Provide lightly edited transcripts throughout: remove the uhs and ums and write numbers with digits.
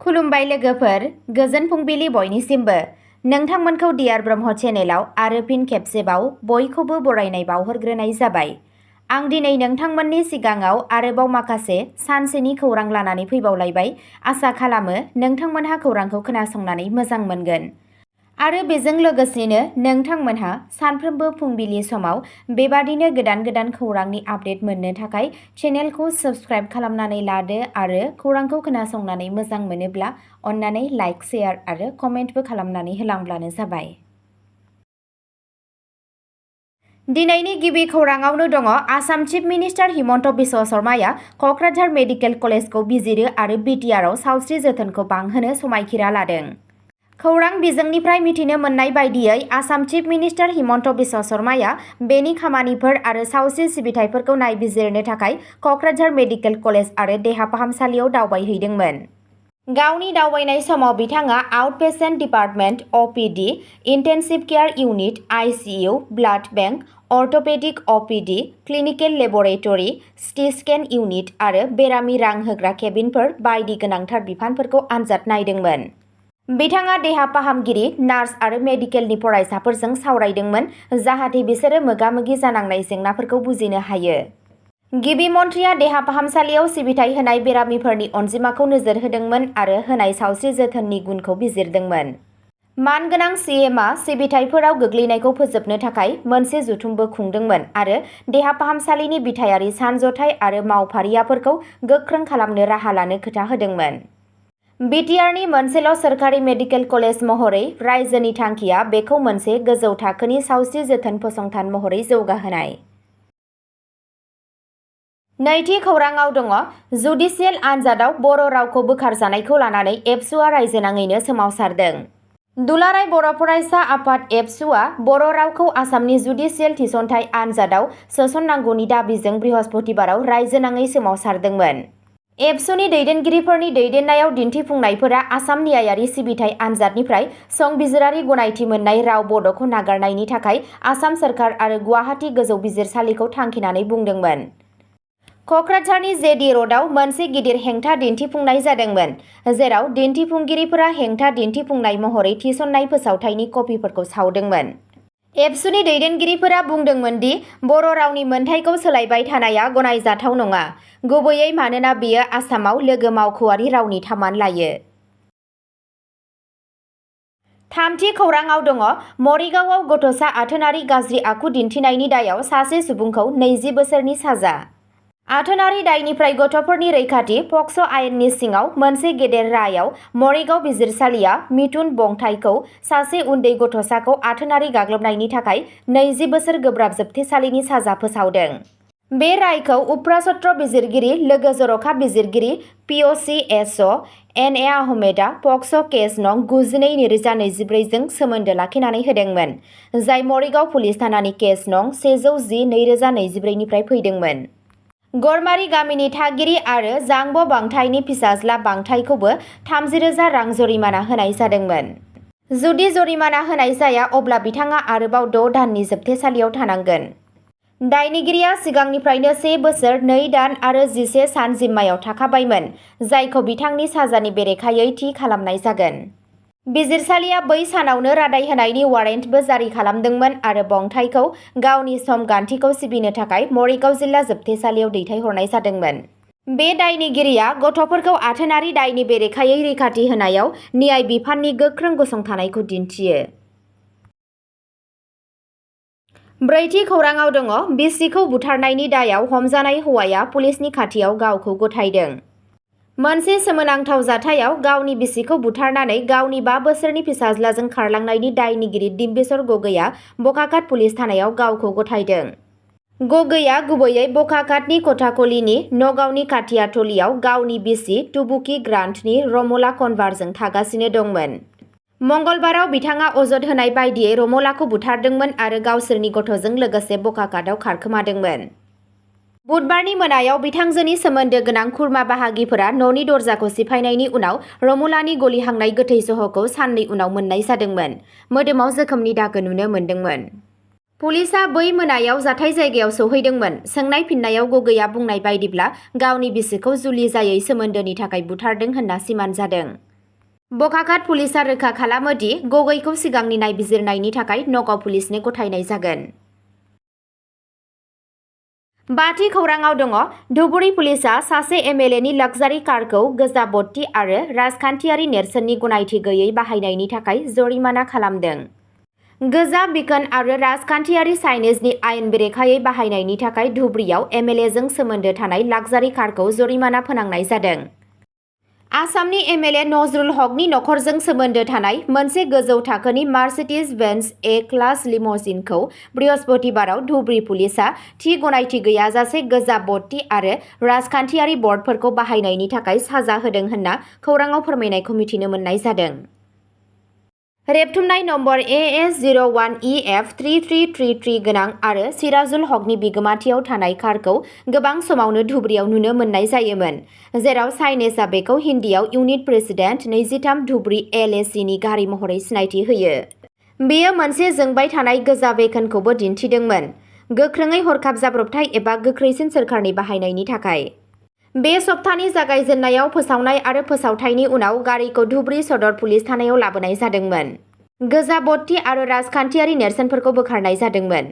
खुलुमबाय लोगोफोर, गोजोन फुंबिलि बयनिसिमबो। नोंथांमोनखौ डियार ब्रह्म चेनेलाव आरो फिन खेबसेबाव बयखौबो बरायनाय बावहरग्रोनाय जाबाय। आं दिनै नोंथांमोननि सिगाङाव आरोबाव माखासे सानसेनि खौरां लानानै फैबावलायबाय। आसा खालामो नोंथांमोनहा खौरांखौ खोनासंनानै मोजां मोनगोन। आरो बेजों लोगोसेनो नोंथांमोनहा सानफ्रोमबो फुंबिलि समाव बेबादिनो गोदान गोदान खौरांनि आपडेट मोननो थाखाय चेनेलखौ साबस्क्राइब खालामनानै लादो आरो खौरांखौ खोनासंनानै मोजां मोनोब्ला अन्नानै लाइक, शेयार आरो कमेन्टबो खालामनानै होलांब्लानो जाबाय। दिनैनि गिबि खौराङावनो दङ आसाम चिफ मिनिस्टार हिमन्त बिश्व शर्माया क'क्राझार मेडिकेल कलेजखौ बिजिरो आरो बिटिआरआव सावस्रि जोथोनखौ बांहोनो समायखिरा लादों। खौरां बिजोंनिफ्राय मिथिनो मोननाय बायदियै आसाम चिफ मिनिस्टार हिमन्त बिश्व शर्माया बेनि खामानिफोर आरो सावस्रि सिबिथाइफोरखौ नायबिजिरनो थाखाय क'क्राझार मेडिकेल कलेज आरो देहा फाहामसालियाव दावबायहैदोंमोन। गावनि दावबायनाय समाव बिथाङा आउट पेशेन्ट डिपार्टमेन्ट (अपिडि), इन्टेन्सिभ केयार इउनिट (आइसिइउ), ब्लाड बेंक, अर्थ'पेडिक (अपिडि), clinical laboratory, CT scan unit आरो बेरामि रां होग्रा केबिनफोर बायदि गोनांथार बिफानफोरखौ आनजाद नायदोंमोन। बिथाङा देहा फाहामगिरि, नार्स आरो मेडिकेलनि फरायसाफोरजों सावरायदोंमोन जाहाथे बिसोरो मोगा-मोगि जानांनाय जेंनाफोरखौ बुजिनो हायो। गिबि मन्थ्रिया देहा फाहामसालियाव सिबिथाय होनाय बेरामिफोरनि अनजिमाखौ नोजोर होदोंमोन आरो होनाय सावस्रि जोथोननि गुनखौ बिजिरदोंमोन। मानगोनां सिएमआ सिबिथाइफोराव गोग्लैनायखौ फोजोबनो थाखाय मोनसे जथुमबो खुंदोंमोन आरो देहा फाहामसालिनि बिथायारि सानज'थाय आरो मावफारियाफोरखौ गोख्रों खालामनो राहा लानो खोथा होदोंमोन। बिटिआरनि मोनसेल' सोरखारि मेडिकेल कलेज महरै रायजोनि थांखिया बेखौ मोनसे गोजौ थाखोनि सावस्रि जोथोन फसंथान महरै जौगाहोनाय। नैथि खौराङाव दङ जुडिसियेल आनजादाव बर' रावखौ बोखारजानायखौ लानानै एबसुआ रायजोनाङैनो सोमावसारदों। दुलाराय बर' फरायसा आफाद एबसुआ बर' रावखौ आसामनि जुडिसियेल थिसनथाइ आनजादाव सोसननांगौनि दाबिजों बृहस्पतिबाराव रायजोनाङै सोमावसारदोंमोन। एबसुनि दैदेनगिरिफोरनि दैदेननायाव दिन्थिफुंनायफोरा आसाम न्यायारि सिबिथाइ आनजादनिफ्राय संबिजिरारि गनायथि मोननाय राव बड'खौ नागारनायनि थाखाय आसाम सोरखार आरो गुवाहाटी गोजौ बिजिरसालिखौ थांखिनानै बुंदोंमोन। क'क्राझारनि जेडि र'डआव मोनसे गिदिर हेंथा दिन्थिफुंनाय जादोंमोन, जेराव दिन्थिफुंगिरिफोरा हेंथा दिन्थिफुंनाय महरै थिसननाय फोसावथायनि कपिफोरखौ सावदोंमोन। एबसुनि दैदेनगिरिफोरा बुंदोंमोन दि बर' रावनि मोनथायखौ सोलायबाय थानाया गनायजाथाव नङा, गुबैयै मानोना बेयो आसामाव लोगो मावख'आरि रावनि थामान लायो। थामथि खौराङाव दङ मरिगावआव गथ'सा आथोनारि गाज्रि आखु दिन्थिनायनि दायाव सासे सुबुंखौ 20 बोसोरनि साजा। आथोनारि दायनिफ्राय गथ'फोरनि रैखाथि पक्स' आयेननि सिङाव मोनसे गेदेर रायाव मरिगाव बिजिरसालिया मिथुन बंटाइखौ सासे उन्दै गथ'साखौ आथोनारि गाग्लोबनायनि थाखाय 20 बोसोर गोब्राब जोबथेसालिनि साजा फोसावदों। बे रायखौ उफ्रा सत्र बिजिरगिरि लोगो जर'खा बिजिरगिरि पिअ'सि एस. एन. ए. आहमेदआ पक्स' केस नं 92/2024 जों सोमोन्दो लाखिनानै होदोंमोन, जाय मरिगाव पुलिस थानानि केस नं 110/2024 निफ्राय फैदोंमोन। गरमारि गामिनि थागिरि आरो जांब' बांटाइनि फिसाज्ला बांटाइखौबो 30,000 रां जरिमाना होनाय जादोंमोन। जुदि जरिमाना होनाय जाया अब्ला बिथाङा आरोबाव 6 दाननि जोबथेसालियाव थानांगोन। दायनिगिरिया सिगांनिफ्रायनो 1 बोसोर 2 दान आरो 11 सान जिम्मायाव थाखाबायमोन, जायखौ बिथांनि साजानि बेरेखायै थि खालामनाय जागोन। बिजिरसालिया बै सानावनो रादाय होनायनि वारेन्टबो जारि खालामदोंमोन आरो बंटाइखौ गावनि समगान्थिखौ सिबिनो थाखाय मरिगाव जिल्ला जोबथेसालियाव दैथायहरनाय जादोंमोन। बे दायनिगिरिया गथ'फोरखौ आथोनारि दायनि बेरेखायै रैखाथि होनायाव न्याय बिफाननि गोख्रों गसंथानायखौ दिन्थियो। ब्रैथि खौराङाव दङ बिसिखौ बुथारनायनि दायाव हमजानाय हौवाया पुलिसनि खाथियाव गावखौ गथायदों। मोनसे सोमोनांथाव जाथायाव गावनि बिसिखौ बुथारनानै गावनि 5 बोसोरनि फिसाज्लाजों खारलांनायनि दायनिगिरि डिम्बेश्वर गगैआ बकाखात पुलिस थानायाव गावखौ गथायदों। गगैआ गुबैयै बकाखातनि कथाकलीनि नगावनि काथियाथलियाव गावनि बिसि टुबुकी ग्रान्टनि रमला कनभारजों थागासिनो दंमोन। मंगलबाराव बिथाङा अजद होनाय बायदियै रमलाखौ बुथारदोंमोन आरो गावसोरनि गथ'जों लोगोसे बकाखातआव खारखोमादोंमोन। बुधबारनि मोनायाव बिथांजोनि सोमोन्दो गोनां खुरमा बाहागिफोरा न'नि दरजाखौ सिफायनायनि उनाव रमलानि गलिहांनाय गोथै सह'खौ साननै उनाव मोननाय जादोंमोन। मोदोमाव जोखोमनि दागो नुनो मोन्दोंमोन। पुलिसआ बै मोनायाव जाथाय जायगायाव सौहैदोंमोन। सोंनाय फिननायाव गगैआ बुंनाय बायदिब्ला गावनि बिसिखौ जुलि जायै सोमोन्दोनि थाखाय बुथारदों होनना सिमान जादों। बकाघाट पुलिसा रोखा खालामो दि गगैखौ सिगांनि नायबिजिरनायनि थाखाय नगाव पुलिसनो गथायनाय जागोन। बाथि खौराङाव दङ धुबुरी पुलिसा सासे एमएलएनि लाक्जारि कारखौ गोजा बत्ती आरो राजखान्थियारि नेरसोननि गनायथि गैयै बाहायनायनि थाखाय जरिमाना खालामदों। गोजा बिखोन आरो राजखान्थियारि साइनेजनि आयेन बेरेखायै बाहायनायनि थाखाय धुबुरीयाव एमएलएजों सोमोन्दो थानाय लाक्जारि कारखौ जरिमाना फोनांनाय जादों। आसामनि एमएलए नजरुल हकनि नखरजों सोमोन्दो थानाय मोनसे गोजौ थाखोनि मार्सिडिज बेन्ज ए क्लास लिम'जिनखौ बृहस्पतिबाराव धुबुरी पुलिसा थि गनायथि गैयाजासे गोजा बत्ती आरो राजखान्थियारि बर्डफोरखौ बाहायनायनि थाखाय साजा होदों होनना खौराङाव फोरमायनायखौ मिथिनो मोननाय जादों। रेबथुमनाय नम्बर AS01EF3333 गोनां आरो सिराजुल हकनि बिगोमाथियाव थानाय कारखौ गोबां समावनो धुबुरीयाव नुनो मोननाय जायोमोन, जेराव साइनेजआ बेखौ हिन्दीआव इउनिट प्रेसिडेन्ट 23 धुबुरी LACनि गारि महरै सिनायथि होयो। बेयो मोनसे जोंबाय थानाय गोजा बेकनखौबो दिन्थिदोंमोन, गोख्रोङै हरखाब जाब्रबथाय एबा गोख्रैसिन सोरखारनि बाहायनायनि थाखाय। बे सप्तानि जागायजेननायाव फोसावनाय आरो फोसावथायनि उनाव गारिखौ धुबुरी सदर पुलिस थानायाव लाबोनाय जादोंमोन। गोजा बत्ती आरो राजखान्थियारि नेरसोनफोरखौ बोखारनाय जादोंमोन।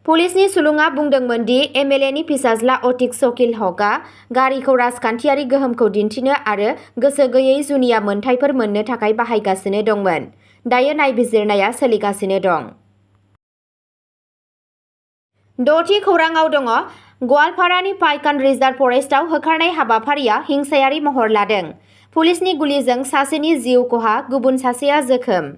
पुलिसनि सुलुङा बुंदोंमोन दि एमएलएनि फिसाज्ला अतिक शकील हकआ गारिखौ राजखान्थियारि गोहोमखौ दिन्थिनो आरो गोसो गैयै जुनिया मोनथायफोर मोननो थाखाय बाहायगासिनो दंमोन। दायो नायबिजिरनाया सोलिगासिनो दं। द'थि खौराङाव दङ गवालपारानि पाइकान रिजार्भ फरेस्टआव होखारनाय हाबाफारिया हिंसायारि महर लादों। पुलिसनि गुलिजों सासेनि जिउ खहा, गुबुन सासेया जोखोम।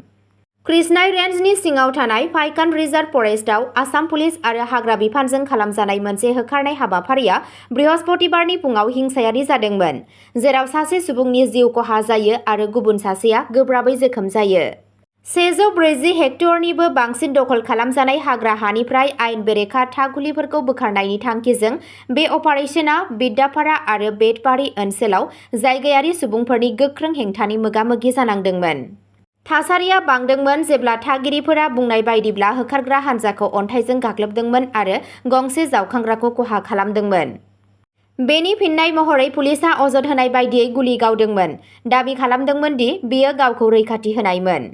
कृष्णाइ रेन्जनि सिङाव थानाय पाइकान रिजार्भ फरेस्टआव आसाम पुलिस आरो हाग्रा बिफानजों खालामजानाय मोनसे होखारनाय हाबाफारिया बृहस्पतिबारनि फुङाव हिंसायारि जादोंमोन, जेराव सासे सुबुंनि जिउ खहा जायो आरो गुबुन सासेया गोब्राबै जोखोम जायो। 140 हेक्टरनिबो बांसिन दखल खालामजानाय हाग्रा हानिफ्राय आयेन बेरेखा थाखुलिफोरखौ बोखारनायनि थांखिजों बे अपारेशनआ बिद्दापारा आरो बेटबारि ओनसोलाव जायगायारि सुबुंफोरनि गोख्रों हेंथानि मोगा-मोगि जानांदोंमोन। थासारिया बांदोंमोन जेब्ला थागिरिफोरा बुंनाय बायदिब्ला होखारग्रा हान्जाखौ अन्थाइजों गाग्लोबदोंमोन आरो गंसे जावखांग्राखौ खहा खालामदोंमोन। बेनि फिननाय महरै पुलिसआ अजद होनाय बायदियै गुलि गावदोंमोन, दाबि खालामदोंमोन दि बेयो गावखौ रैखाथि होनायमोन।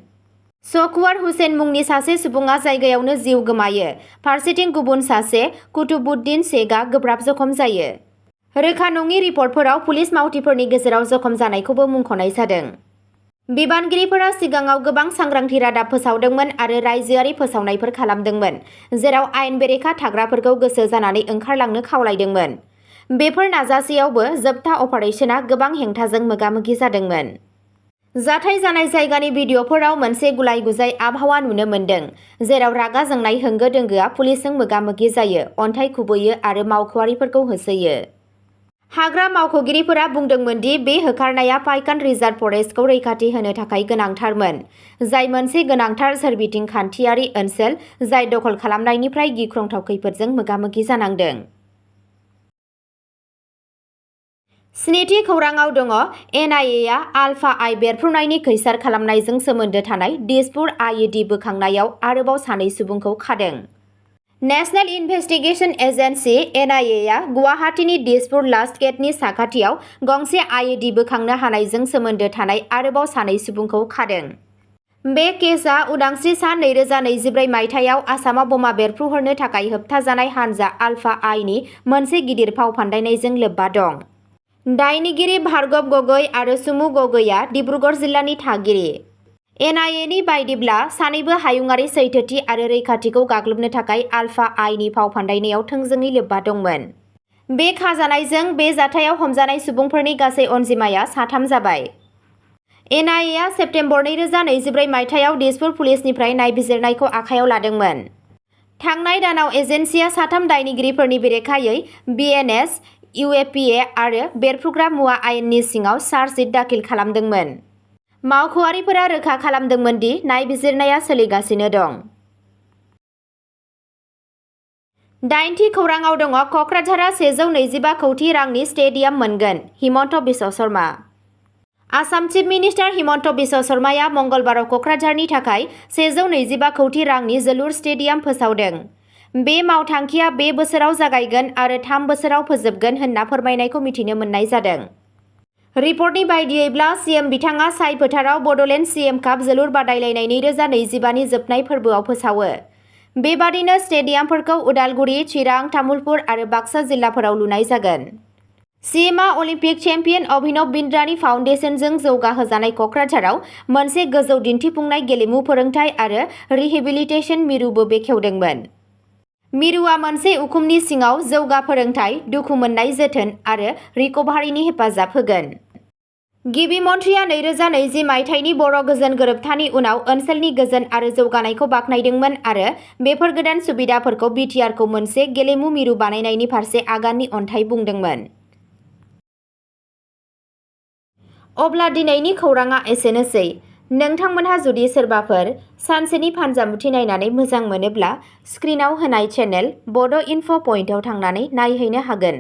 शकुवार हुसेन मुंनि सासे सुबुङा जायगायावनो जिउ गोमायो, फारसेथिं गुबुन सासे कुतुबुद्दिन शेखआ गोब्राब जखम जायो। रोखा नङि रिपर्टफोराव पुलिस मावथिफोरनि गेजेराव जखम जानायखौबो मुंख'नाय जादों। बिबानगिरिफोरा सिगाङाव गोबां सांग्रांथि रादाब फोसावदोंमोन आरो रायजोआरि फोसावनायफोर खालामदोंमोन, जेराव आयेन बेरेखा थाग्राफोरखौ गोसो जानानै ओंखारलांनो खावलायदोंमोन। बेफोर नाजासेयावबो जोबथा अपारेशनआ गोबां हेंथाजों मोगा-मोगि जादोंमोन। जाथाय जानाय जायगानि भिडिअ'फोराव मोनसे गुलाय-गुजाय आबहावा नुनो मोन्दों, जेराव रागा जोंनाय होंगो-दोंगोआ पुलिसजों मोगा-मोगि जायो, अन्थाइ खुबैयो आरो मावख'आरिफोरखौ होसोयो। हाग्रा मावख'गिरिफोरा बुंदोंमोन दि बे होखारनाया पाइकान रिजार्भ फरेस्टखौ रैखाथि होनो थाखाय गोनांथारमोन, जाय मोनसे गोनांथार सोरबिथिं खान्थियारि ओनसोल जाय दखल खालामनायनिफ्राय गिख्रंथाव खैफोदजों मोगा-मोगि जानांदों। स्निथि खौराङाव दङ एनआइएआ आलफा आइ बेरफ्रुनायनि खैसार खालामनायजों सोमोन्दो थानाय दिसपुर आइईडी बोखांनायाव आरोबाव सानै सुबुंखौ खादों। नेशनेल इनभेस्टिगेशन एजेन्सि एनआइएआ गुवाहाटीनि दिसपुर लास्ट गेटनि साखाथियाव गंसे आइईडी बोखांनो हानायजों सोमोन्दो थानाय आरोबाव सानै सुबुंखौ खादों। बे केसआ उदांस्रि सान 2024 मायथाइयाव आसामाव बमा बेरफ्रुहरनो थाखाय होबथाजानाय हानजा आलफा आइनि मोनसे गिदिर फाव फान्दायनायजों लोब्बा दं। दायनिगिरि भार्गव गगৈ आरो सुमु गगैआ डिब्रुगड़ जिल्लानि थागिरि। एनआइएनि बायदिब्ला सानैबो हायुङारि सैथोथि आरो रैखाथिखौ गाग्लोबनो थाखाय आलफा आइनि फाव फान्दायनायाव थोंजोङै लोब्बा दंमोन। बे खाजानायजों बे जाथायाव हमजानाय सुबुंफोरनि गासै अनजिमाया 3 जाबाय। एनआइएआ सेप्तेम्बर 2024 मायथाइयाव दिसपुर पुलिसनिफ्राय नायबिजिरनायखौ आखायाव लादोंमोन। थांनाय दानाव एजेन्सिआ 3 दायनिगिरिफोरनि बेरेखायै बिएनएस, इउएपिए आरो बेरफ्रुग्रा मुवा आयेननि सिङाव चार्जसिट दाखिल खालामदोंमोन। मावख'आरिफोरा रोखा खालामदोंमोन दि नायबिजिरनाया सोलिगासिनो दं। 8थि खौराङाव दङ कक्राझारआ 125 कौटि रांनि स्टेडियाम मोनगोन, हिमन्त बिश्व शर्मा। आसाम चिफ मिनिस्टार हिमन्त बिश्व शर्माया मंगलबाराव कक्राझारनि थाखाय 125 कौटि रांनि जोलुर स्टेडियाम फोसावदों। बे मावथांखिया बे बोसोराव जागायगोन आरो 3 बोसोराव फोजोबगोन होनना फोरमायनायखौ मिथिनो मोननाय जादों। रिपर्टनि बायदियैब्ला सीएम बिथाङा साय फोथाराव बड'लेण्ड सीएम काप जोलुर बादायलायनाय 2025नि जोबनाय फोरबोआव फोसावो। बेबादिनो स्टेडियामफोरखौ उदालगुरि, चिरां, तामुलपुर आरो बाक्सा जिल्लाफोराव लुनाय जागोन। सीएमआ अलिम्पिक चेम्पियन अभिनव बिन्द्रानि फाउन्डेसनजों जौगाहोजानाय क'क्राझाराव मोनसे गोजौ दिन्थिफुंनाय गेलेमु फोरोंथाय आरो रिहेबिलिटेसन मिरुबो बेखेवदोंमोन। मिरुआ मोनसे उखुमनि सिङाव जौगा फोरोंथाय, दुखु मोननाय जोथोन आरो रिकभारिनि हेफाजाब होगोन। गिबि मन्थ्रिया 2020 मायथाइनि बर' गोजोन गोरोबथानि उनाव ओनसोलनि गोजोन आरो जौगानायखौ बाख्नायदोंमोन आरो बेफोर गोदान सुबिदाफोरखौ बिटिआरखौ मोनसे गेलेमु मिरु बानायनायनि फारसे आगाननि अन्थाइ बुंदोंमोन। अब्ला दिनैनि खौराङा एसेनोसै। नोंथांमोनहा जुदि सोरबाफोर सानसेनि फानजामुथि नायनानै मोजां मोनोब्ला स्क्रिनाव होनाय चेनेल बड' इनफ' पइन्टआव थांनानै नायहैनो हागोन।